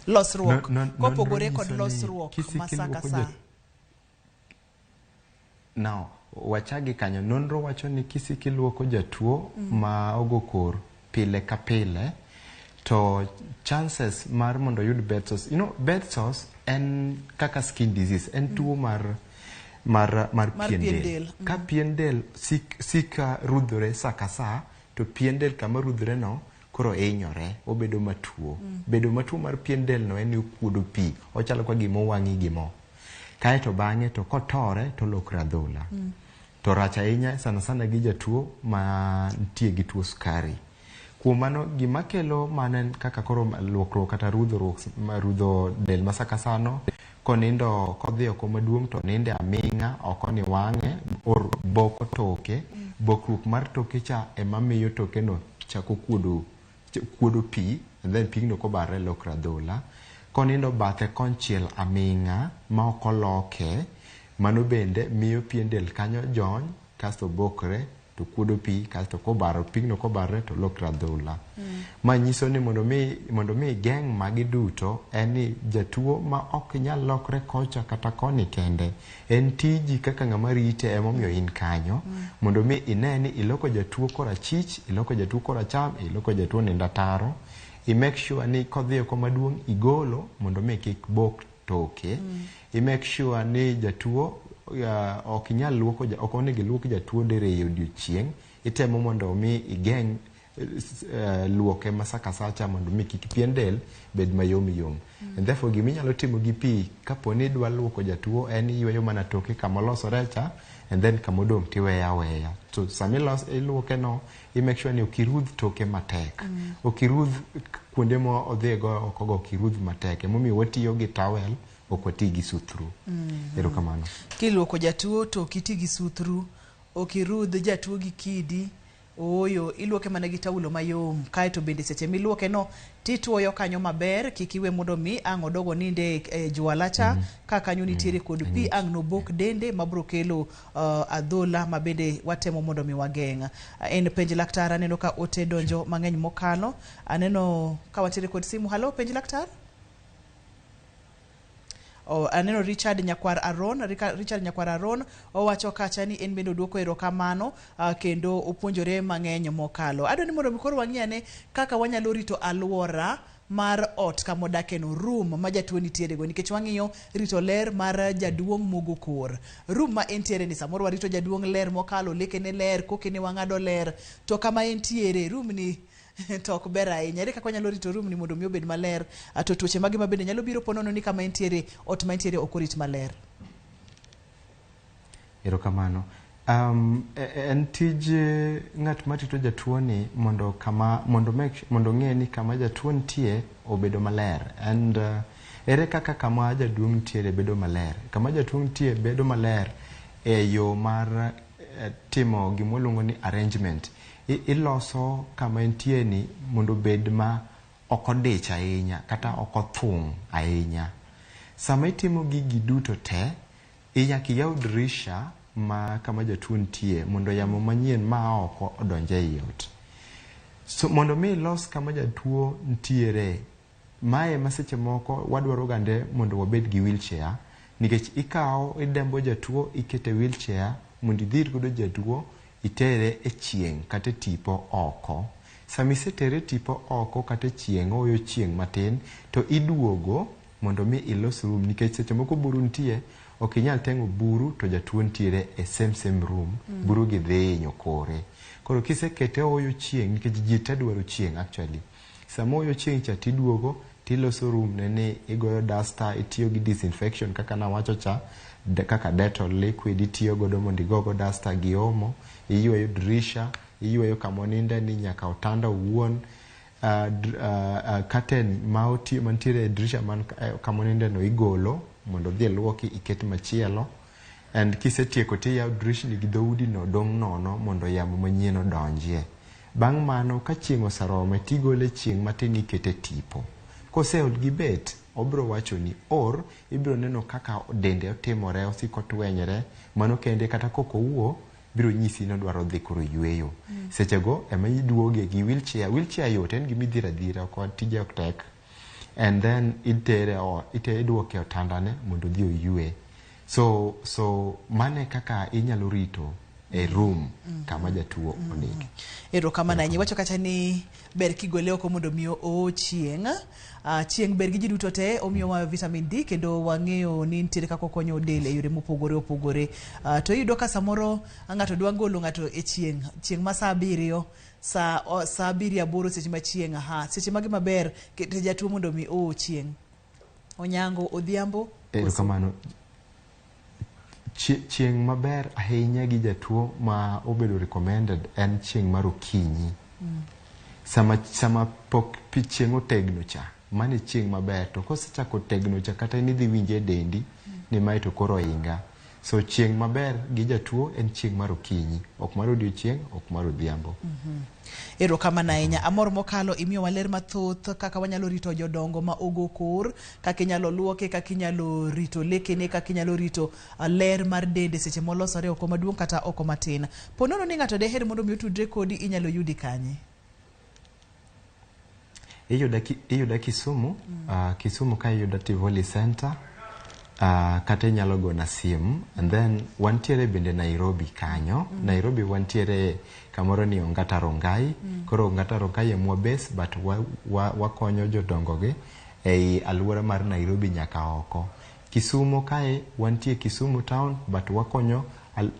Losruok kopogore kod losruok ma sa ka sa. Now, wachagi kanyo. Nonro wacho ni kisiki luoko jatuo ma ogo kor pile ka pile, to chances mar mondo oyud bed sores, you know, bed sores en kaka skin disease, en tuo mar pien del. Ka pien del sika rudhore sa ka sa, to pien del kama rudhre no koro hinyore, obedo matuo. Bedo matuo mar pien del no en ni okuodo pi, ochalo ka gima owang'i gi mo. Kaeto bang'e to kotore to olokre adhola. To rach ahinya sana sana gi jatuo ma nitie gi tuo sukari. Kuom mano gima kelo mano en kaka koro luokruok kata rudhruok rudho del ma sa ka sano konindo kodhi oko maduong' to ninde aming'a oko ni wang'e or boko toke. Bokruok mar toke cha ema miyo toke no chako kuodo pi and then pigno kobarre lokre adhola. Konindo bathe konchiel aming'a ma ok oloke, mano bende miyo pien del kanyo jony kasto bokre to kuodo pi kasto kobaro pigno kobarre to lokre adhola. Ma nyiso ni mondo mi igeng' magi duto en ni jatuo ma ok nyal lokre kocha kata koni kende en tiji kaka ng'ama rite emomiyo in kanyo mondo mi ine ni iloko jatuo korachich, iloko jatuo koracham, iloko jatuo nindo ataro. I make sure ni kodhi oko maduong' igolo mondo mi kik bok toke. I make sure ni jatuo ok inyal luoko, ok onego iluok jatuo diriyo odiochieng'. Itemo mondo mi igeng' luoke ma sa ka sacha mondo mi kik pien del bed mayom yom. And therefore gima inyalo timo gi pi kapo ni idwa luoko jatuo en iyweyo mana toke kama olosore cha and then kama odong' tiweyo aweya. So sama iluoke no, i make sure ni ok irudh toke matek. Ok irudh kuonde ma odhigo oko go, ok irudh matek. Emomiyo watiyo gi towel, ok wati gi suthru. Erokamano. Kiluoko jatuo to ok iti gi suthru, ok irudh jatuo gi kidi, ooyo, iluoke mana gi taulo mayom. Kaeto bende seche miluoke no tituoyo kanyo maber, kik iwe mondo mi ang' odogo ninde e jwala cha, ka kanyo nitiere kod pi ang' nobok dende mabro kelo adhola ma bende watemo mondo mi wageng'. En penj laktar, aneno ka ote donjo mang'eny mokalo. Aneno ka wantiere kod simu. Halo, penj laktar. Aneno Richard Nyakwar Aron, Richard Nyakwar Aron owacho kacha ni en bende oduoko erokamano kendo opuonjore mang'eny mokalo. Adwa ni mondo mi koro wang'i ane kaka wanyalo rito alwora mar ot kama odake no, room ma jatuo nitiere go, nikech wang'iyo rito ler mar jaduong' mogo kor. Room ma entiere ni samoro warito jaduong' ler mokalo, lekene ler, kokene wang'ado ler, to kama entiere room ni to ok ber ahinya. Ere kaka wanyalo rito room ni mondo mi obed maler, to tuoche mage ma bende nyalo biro ponono ni kama entiere, ot ma entiere ok orit maler? Erokamano. En tij ng'at marito jatuo ni mondo kama mondo make mondo ng'e ni kama jatuo nitie obedo maler. And ere kaka kama jaduong' nitiere bedo maler? Kama jatuo nitie bedo maler e yo mar timo gima waluongo ni arrangement. Iloso kama entie ni mondo obed ma ok odich ahinya kata ok othung' ahinya. Sama itimo gigi duto te, nyaka iyaw dirisha ma kama jatuo nitie mondo yamo manyien ma oko odonj ei ot. So mondo mi ilos kama jatuo nitiere, mae ma seche moko wadwaro gande mondo wabed gi wheelchair, nikech ikawo idembo jatuo ikete wheelchair mondo idhir godo jatuo itere e chieng' kata e tipo oko. Sama isetere e tipo oko kata e chieng', oyo chieng' matin, to iduogo mondo mi ilos room, nikech seche moko buru nitie, ok inyal teng'o buru to jatuo nitiere e same room, buru gi dhi hinyo kore. Koro kisekete oyo chieng', nikech ji te dwaro chieng' actually. Sama oyo chieng' cha tiduogo tiloso room ne ni igoyo duster, itiyo gi disinfection kaka nawacho cha, kaka Dettol liquid itiyo godo mondo igogo duster gi omo, iyweyo dirisha, iyweyo kama oninde ni nyaka otanda owuon, curtain ma otiyo mantiere e dirisha man kama oninde no igolo mondo odhi eluoki iket machielo. And kisetieko tiyawo dirishni gi dhoudi no dong' nono mondo yamo manyien odonjie. Bang' mano ka chieng' oserome tigole chieng' matin ikete tipo. Koseol gi bet, obiro wacho ni or ibiro neno kaka dende otimore, osiko twenyre, mano kende kata kok owuo biro nyisi ni odwaro dhi koro yweyo. Sechego ema iduoge gi wheelchair. Wheelchair yot, en gima idhiro adhira, ok tije ok tek. And then itere iduoke e otandane mondo odhi oywe. So mano e kaka inyalo rito e room kama jatuo oninde. Erokamano ahinya. Iwacho kacha ni ber kigole oko mondo mi oo chieng'. Chieng' ber gi ji duto te, omiyowa vitamin D kendo wang'eyo ni nitiere kaka okonyo del e yore mopogore opogore. To iyudo ka samoro ng'ato dwa golo ng'ato e chieng', chieng' ma saa 7, saa 7 8 seche ma chieng' aha, seche mage maber kete jatuo mondo mi oo chieng'? Onyango, odhiambo? Erokamano. Chieng' maber ahinya gi jatuo ma obedo recommended en chieng' mar okinyi. Sama pok pi chieng' otegno cha, mano e chieng' maber. To kosechako tegno cha, kata in idhi winje e dendi ni mae to koro ohinga. So chieng' maber gi jatuo en chieng' mar okinyi, ok mar odiochieng', ok mar odhiambo. Erokamano ahinya. Amor mokalo imiyowa ler mathoth kaka wanyalo rito jodongo ma ogo kor, kaka inyalo luoke, kaka inyalo rito lekene, kaka inyalo rito ler mar dende seche molosore oko maduong' kata oko matin. Po nono ni ng'ato deher mondo mi otudre kodi, inyalo yudi kanye? Iyuda Kisumu, Kisumu ka iyuda Tivoli Center, kata inyalo gona simu. And then wantiere bende Nairobi kanyo. Nairobi wantiere kamoro ni Ongata Rongai. Koro Ongata Rongai emwa base, but wakonyo jodongo gi ei alwora mar Nairobi nyaka oko. Kisumu kae wantie Kisumu town, but wakonyo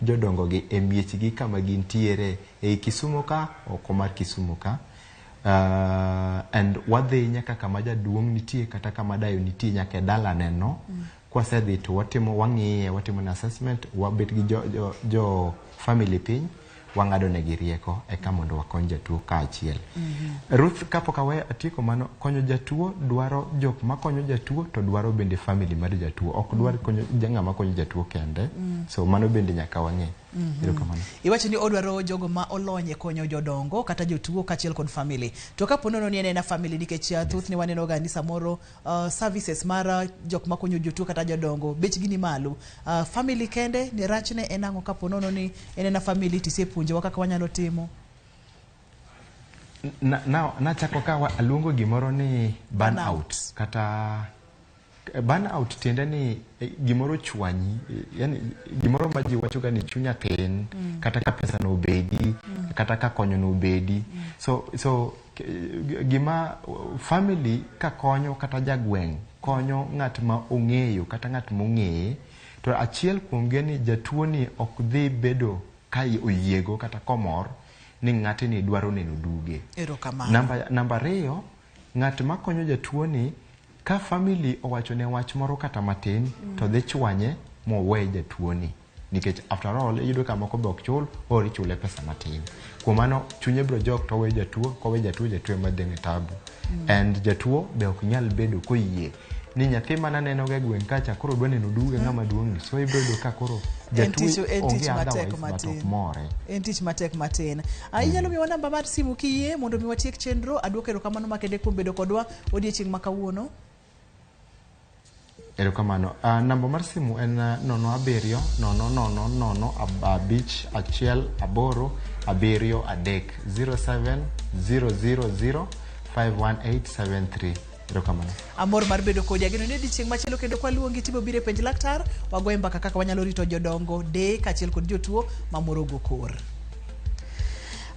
jodongo gi e miechgi kama gintiere ei Kisumu ka, oko mar Kisumu ka. And wadhi nyaka kama jaduong' nitie kata kama dayo nitie nyaka e dalane no. Kwasedhi to watimo, wang'iye, watimo an assessment, wabet gi jo family piny, wang'ado negi rieko eka mondo wakony jatuo kaachiel. Ruth, kapok aweyo atieko mano, konyo jatuo dwaro jok makonyo jatuo to dwaro bende family mar jatuo. Ok dwar konyo ng'ama konyo jatuo kende. So mano bende nyaka wang'e. Erokamano. Iwacho ni odwaro jogo ma olony e konyo jodongo kata jotuo kaachiel kod family. To kapo nono ni en ena family, nikech thothne waneno ga ni samoro services mar jok makonyo jotuo kata jodongo bechgi ni malo. Family kende ni rachne en ang'o kapo nono ni en ena family tisepuonjowa kaka wanyalo timo? Nachako ka aluongo gimoro ni burnout. Kata burnout tiende ni gimoro chwanyi, yani gimoro ma ji wacho ga ni chunya tin, kata ka pesa no obedi, kata ka konyo no obedi. So gima family ka konyo kata jagweng' konyo ng'at ma ong'eyo kata ng'at mong'eye, to achiel kuom gi ni jatuo ni ok dhi bedo ka oyiego kata komor ni ng'atni dwaro neno duge. Erokamano. Namba 2, ng'at makonyo jatuo ni ka family owacho ne wach moro kata matin, to dhi chwanye mowe jatuo ni. Nikech after all, iyudo ka moko be ok chul, or ichule pesa matin. Kuom mano, chunye biro jok to owe jatuo, kowe jatuo, jatuo ema dhi e tabu. And jatuo be ok nyal bedo koyie ni nyathi mana neno ga e gweng' kacha koro dwa neno duge ng'ama duong' ni. So ibiro yudo ka koro jatuo onge otherwise but ok more. En tich matek matin. Inyalo miwa namba mar simu kiyie mondo mi watiek chenro. Aduoko erokamano makende kuom bedo kodwa odiechieng' ma kawuono. Erokamano. Namba mar simu en 07 0 0 0 5 1 8 7 3 07 000 51873. Erokamano. Amor mar bedo kodi. Ageno ni odiechieng' machielo kendo kwaluongi tibiro biro e penj laktar, wagoye mbaka kaka wanyalo rito jodongo, deye kaachiel kod jotuo mamoro go kor.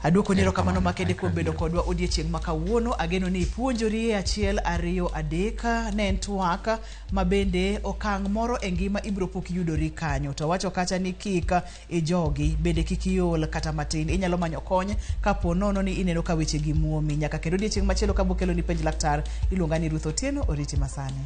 Aduoko ni erokamano makende kuom bedo kodwa odiechieng' ma kawuono. Ageno ni ipuonjori e 1 2 3 ne en twak ma bende okang' moro e ngima ibiro pok yudori kanyo. To wacho kacha ni kik ijogi, bende kik iol kata matin. Inyalo manyo kony kapo nono ni ineno ka weche gi muomi. Nyaka kendo odiechieng' machielo kabokelo ni penj laktar, iluonga ni Ruth Otieno, oriti masani.